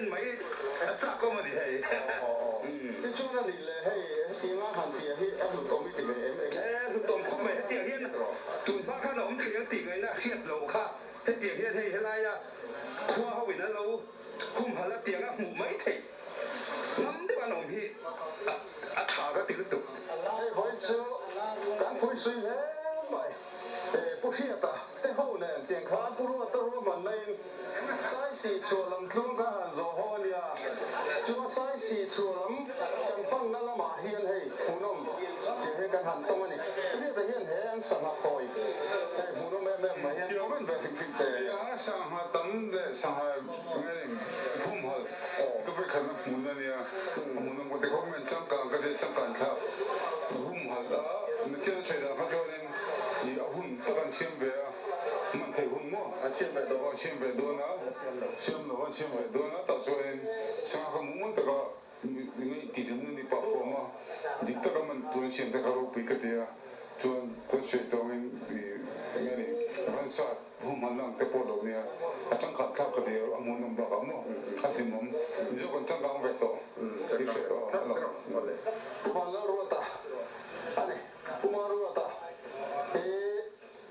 en mai a chak awm a ni hei. Tichuan a nih leh hei hetianga han tih hi a hlut awm i ti ve em eng? E hlut awm khawp mai, hetiang hian tun hma khan a awm thei ang tih ngaihna a hriat loh kha, hetiang hian hei helaia khua ho in an lo humhalh a tiang a hmuh mai theih ngam deuh an awm hi a tha ka ti lutuk. Hei vawiin chu kan phuisui hle mai. Pu Hriata te ho nen tiang khan Pu Ruata ruahmanna in Saisih chhuah lam tluang kan han zawh ho a nia. Chuan Saisih chhuah lam kan panna lamah hian hei hmuhnawm tiang hian kan han tawng a ni. Pu Hriata hian he an sangha khawi hei hmuhnawm em em mai hian comment ve hrim hrim teh. Tianga sangha tam leh sangha nge humhalh ka vekhatna hmun a nia. Hmuhnawm ka ti khawp mai, changkang ka ti a, changkan thlak humhalh a, Nathian a sawi dan kha chuanin I a hun tak an siam ve a, hman theih hun maw? An siam ve dawn. An siam ve dawn a, siam lo an siam ve dawn a, tah chuanin sangha kha mumal taka ngaih tih hlimna ni pah fawm a, dik taka man tur an siam te kha ropui ka ti a, chuan kan sawi tawngin i eng nge ni ransa humhalna ang te pawh lo nia, a changkang thlak ka ti a, a hmuhnawm bakah maw a hlimawm, Mizo kan changkang ve tawh i hre tawh a lo. Pu Vanlalruata a ni. Pu Maruata hi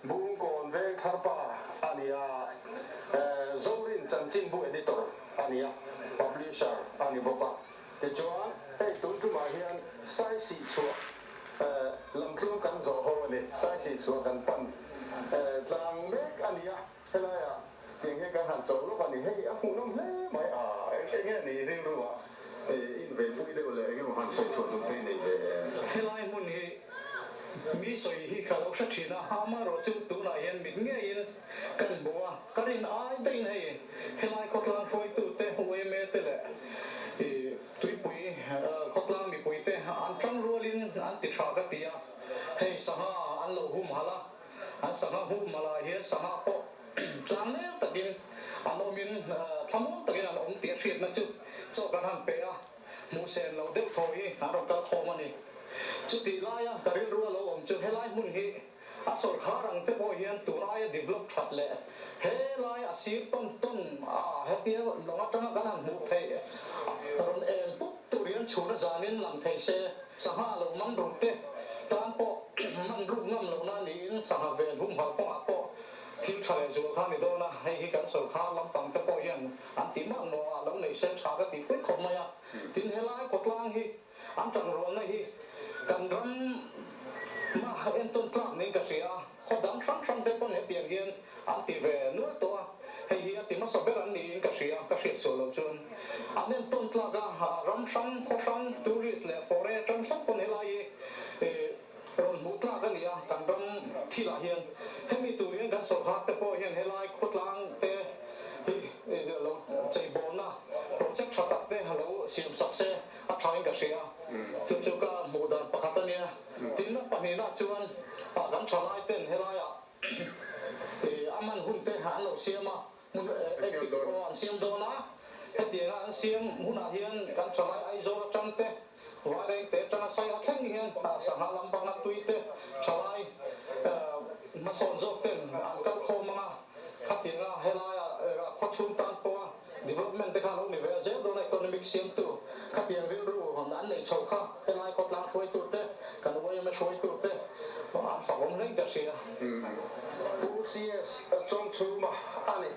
Bungkawn Vengthar pa a ni a, Zorin chanchinbu editor a ni a, publisher a ni bawk a. Tichuan, hei tun tumah hian Saisih chhuah lamtluang kan zawh ho a ni. Saisih chhuah kan pan tlang mek a ni a, helaiah tiang hian kan han chauh lawk a ni. Hei a hmuhnawm hle mai a, eng nge ni rilru ah inveipui deuh leh eng emaw han sawi chhuah duh te i nei ve em? Helai hmun hi mi sawi hi ka lo hre thin a, amaherawh chu tunah hian mit ngeiin kan hmu a, ka rin ai daihin hei helai khawtlang hruaitute, yma te leh tuipui khawtlang mipuite an tang rualin an ti tha ka ti a, hei sangha an lo humhalh a, An sangha hmuh malai hian sangha pawh tlang nel takin an awmin thlamuang takin an awm tih a hriatna chu chaw kan han pe a, hmuh sen loh deuh thaw hi an rawn kal khawm a ni. Chutih laia ka rilru a lo awm chu helai hmun hi a sawrkhar ang te pawh hian tun aia develop that leh helai a sir tawn tawn a hetia lawng atanga kan han hmuh theih rawn eng pup tur hian chhun a zanin lang thei se. Sangha lo man ruk te tan pawh man ruk ngam lohna niin sangha ven humhalh kawngah pawh thil tha leh zual kha a ni dawn a, hei hi kan sawrkhar lampang te pawh hian an ti mak maw a lo neih sen tha ka tih pui khawp mai a. Tin helai khawtlang hi an tangrualna hi kan ram mah entawn tlak niin ka hria a, khaw dang hrang hrang te pawn hetiang hian an ti ve nual tawh a, hei hi a ti hmasa ber an niin ka hria, ka hriat sual loh chuan an entawn tlak a, ram hrang, khaw hrang, tourist leh foreign atang thleng pawn helai hi rawn hmuh tlak a ni a, kan ram thilah hian hemi tur hian kan sawrkhar te pawh hian helai khawtlang te hi lo cheibawlna project tha tak te lo siam sak se a thain ka hria, chu chu ka hmuh dan pakhat a nia, tinna pahnihna chuan kan thalai ten helaiah. A man hun te an lo siam a, hmun engtik pawh an siam dawn a, hetianga an siam hunah hian kan thalai Aizawl atang te, Vairengte atanga Saiha thleng hian sangha lampanga tui te thalai hmasawn zawk ten an kal khawm ang a, khatianga helaia khawchhung tan pawha development te kha a lo ni ve zel dawn a, economic siamtu khatiang rilru an neih chhoh kha helai khawtlang hruaitu te, kan yma hruaitu te an fak awm reng ka hria. Pu CS Chawngchhuma a ni.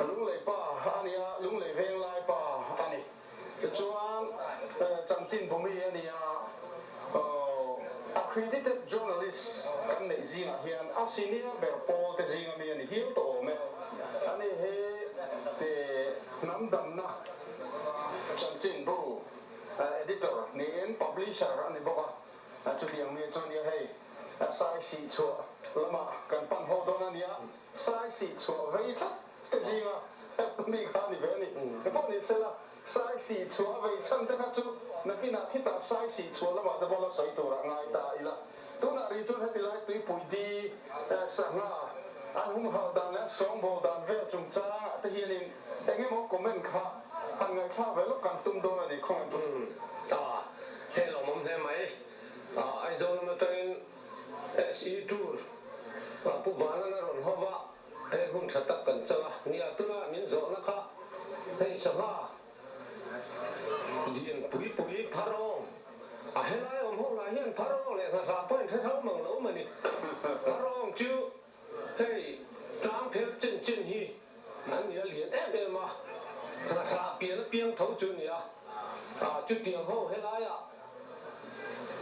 Lunglei pa a ni a, Lunglei Venglai pa a ni. Tichuan chanchin bumi a ni a, accredited journalist kan neih zingah hian a senior ber pawl te zinga mi a ni hial tawh awm e. Ani hi hnam damna chanchinbu editor niin publisher a ni bawk a, chutiang mi chu a nia hei Saisih chhuah lamah kan pan ho dawn a nia, Saisih chhuah vei tlat te zinga mi kha a ni ve a ni. He pawh ni sela, Saisih chhuah a vei chhan te kha chu nakinah khitah Saisih chhuah lamah te pawh la sawi turah ngai ta ila. Tunah rih chuan heti lai tuipui di sangha an humhalh dan leh an sawngbawl dan vel chungchangah te hianin eng emaw comment kha han ngaihthlak ve lawk kan tum dawn a ni khawngaih bawk. A, hei lawmawm hle mai. Aizawl lam atangin SE Tour Pu Vanan a rawn hawva, hei hun tha tak kan chang a. Nia, tuna min zawhna kha hei sangha. Tuipui Pharawng a helai awm ho lah hian Pharawng leh Nghahrah pawh in hre tho mang lo mani. Pharawng chu hei tlang phel chen chen hi an nia lian em em a, Nghahrah pian apiang tho chu nia. Chutiang ho helaiah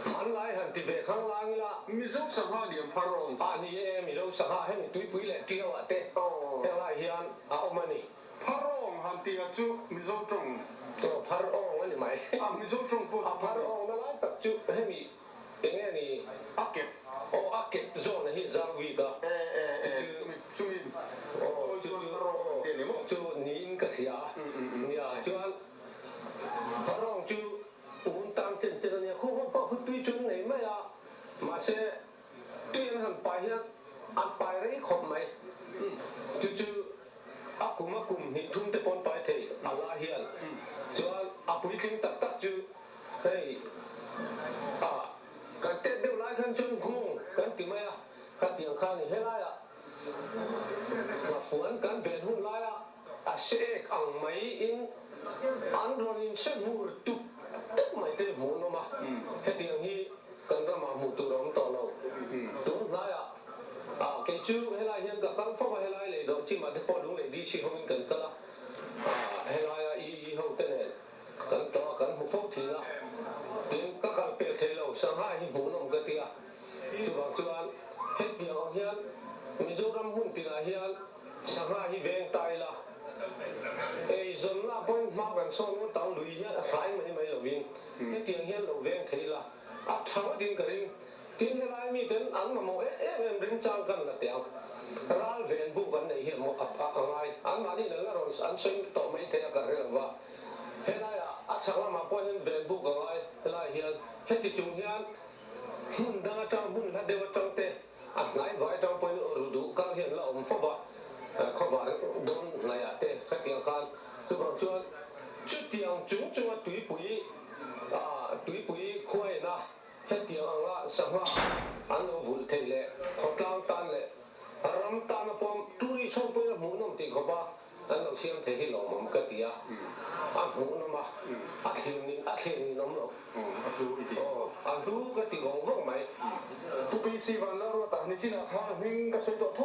hmanlai han ti ve khang lang ila. Mizo sangha lian Pharawng chu. A ni e, Mizo sangha hemi tuipui leh tiauah te helai hian a awm a ni. Pharawng han tih chu Mizo tawng. Aw Pharawng a ni mai. A Mizo tawng pawh A Pharawng na lai tak chu hemi eng nge ni? A kep. Aw a kep zawn a hi zau bik a. E e e chumi chumi Aw chawi chu chuan chu Pharawng aw an ti a ni maw? chu niin ka hria a. Nia chuan Pharawng chu un tang chen chen a nia khu ho pawh khu tui chu an nei mai a mahse Tui an han pai hian an pai rei khawp mai. Chu chu a kum a kum hnih thum te pawn pai thei a la hian. Chuan a puitling tak tak chu hei a kan tet deuh lai khan chuan nghawng kan ti mai a, khatiang kha a ni. Helaiah nghafuan kan ven hun laia a se ek ang mai in an rawn in se hmur tup tup mai te hmuh an awm a, hetiang hi kan ramah hmuh tur a awm tawh lo. Tun hnaiah ah kei chu helai hian ka kal fo a, helai lei dawh chimah te pawh lunglei DC hovin kan kal a, ah helaia EE ho te nen kan tlawh a kan hmu fo thin a, tin ka kal pel thei lo, Shanghai hi hmuhnawm ka ti a, chuvang chuan hetiang ang hian Mizoram hmun tinah hian Sangha hi veng ta ila, eizawnna pawhin hma kan sawn ngawt ang, lui hian a hrai mai mai lovin hetiang hian lo veng thei ila, a tha ngawtin ka ring. Tin, helai miten an mamawh em em em ring chang kan la teh ang. Ral ven buk an neih hian maw a ngai, anmahniin an la rawn an sawi tawh mai thei a ka hre lova. Helaiah a chhak lamah pawh hian ven buk a ngai, helaiah hian heti chung hian hmun dang atang hmun hla deuh atang te, A hnai vai atang pawhin ru duh kal hian la awm fo va, khawvar dawn hnaiah te khatiang khan chuvang chuan chutiang chung chunga tuipui tuipui khuaina hetiang anga sangha an lo vulh theih leh khawtlang tan leh ram tana pawm tourist ho pawhin a hmuhnawm tih khawp a. An lo siam thei hi lawmawm ka ti a, a hmuhnawm a, a thlir nin a thlir nin awm lo. A hlu i ti. Aw, a hlu ka ti vawng vawng mai. Pu PC Vanlalruata nichinah khan hming ka sawi tawh tho.